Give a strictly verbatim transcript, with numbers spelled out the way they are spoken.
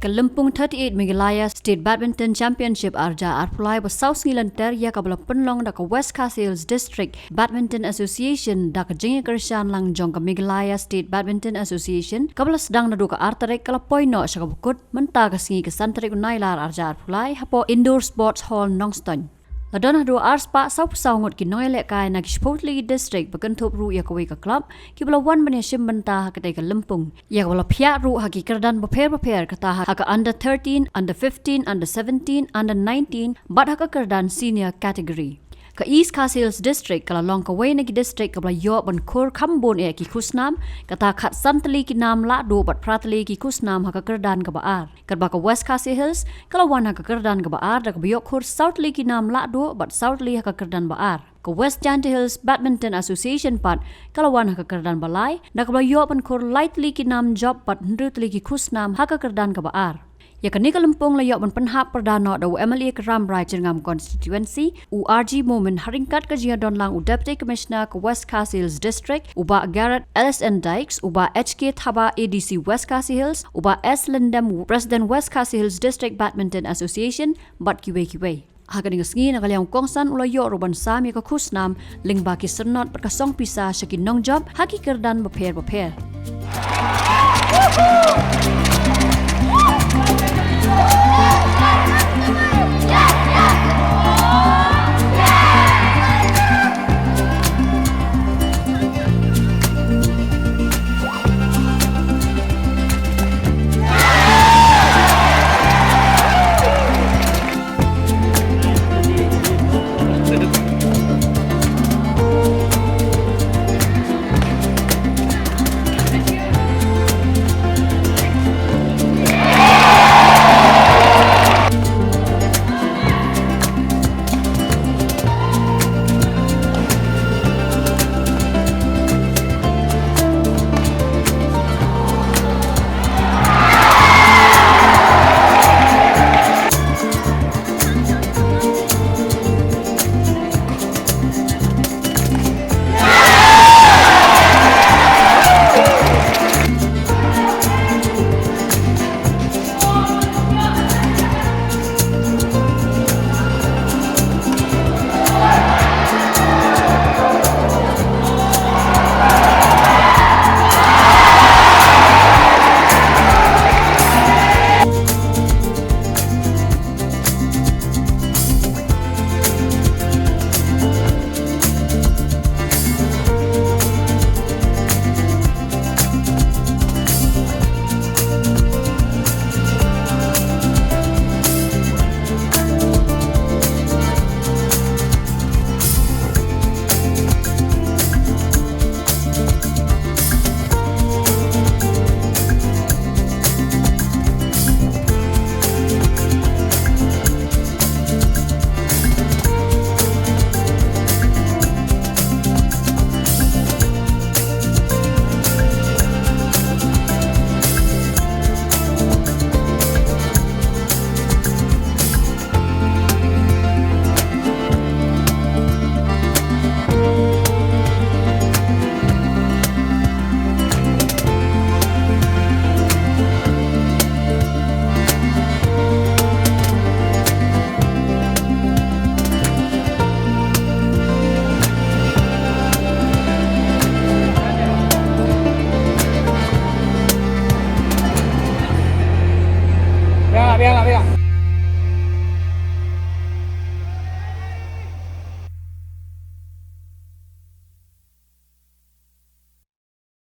Ka lympung thirty-eight Meghalaya State Badminton Championship arja arpulai ba saw sngi lynter ïa kaba la pynlong da ka West Khasi Hills District Badminton Association da ka jingïakyrshan lang jong ka Meghalaya State Badminton Association kaba la sdang naduh ka ar tarik ka la poi noh sha kaba kut mynta ka sngi ka san tarik u Nailar arja arpulai hapoh Indoor Sports Hall Nongstoiñ. La don haduh ar spah saw phew saw ngut ki nongïalehkai na ki shiphew tylli ki district ba kynthup ruh ïa kawei ka club kiba la wan ban ïashim bynta ha katei ka lympung. Ïa kaba la phiah ruh ha ki kyrdan bapher bapher kata ha ka under thirteen, under fifteen, under seventeen, under nineteen bad ha ka kyrdan senior category. Ka East Khasi Hills District ka la long kawei na ki district kaba la ïoh ban khur kham bun eh ki khusnam, kata khatsan tylli ki nam lahduh bad phra tylli ki khusnam ha ka kyrdan kaba ar. Katba ka West Khasi Hills ka la wan ha ka kyrdan kaba ar da kaba ïoh khur saw tylli ki nam lahduh bad saw tylli ha ka kyrdan ba ar. Ka West Jaintia Hills Badminton Association pat ka la wan ha ka kyrdan ba lai da kaba la ïoh ban khur lai tylli ki nam jop bad hynriew tylli ki khusnam ha ka kyrdan kaba ar. Ïa kane ka lympung la ïoh ban pynhap pyrda noh da u M L A ka Rambrai Jyrngam Constituency, u R G Momin, ha ryngkat ka jingïadon lang u Deputy Commissioner ka West Khasi Hills District, u Bah Garrett L S N Dykes, u Bah H K Thaba, A D C West Khasi Hills, u Bah S Lyndem, President West Khasi Hills District Badminton Association, bad kiwei kiwei. Ha kane ka sngi na ka liang u kongsan u la ïoh ruh ban sam ïa ka khusnam lyngba ki syrnod bad ka song pisa sha ki nongjop ha ki kyrdan bapher bapher.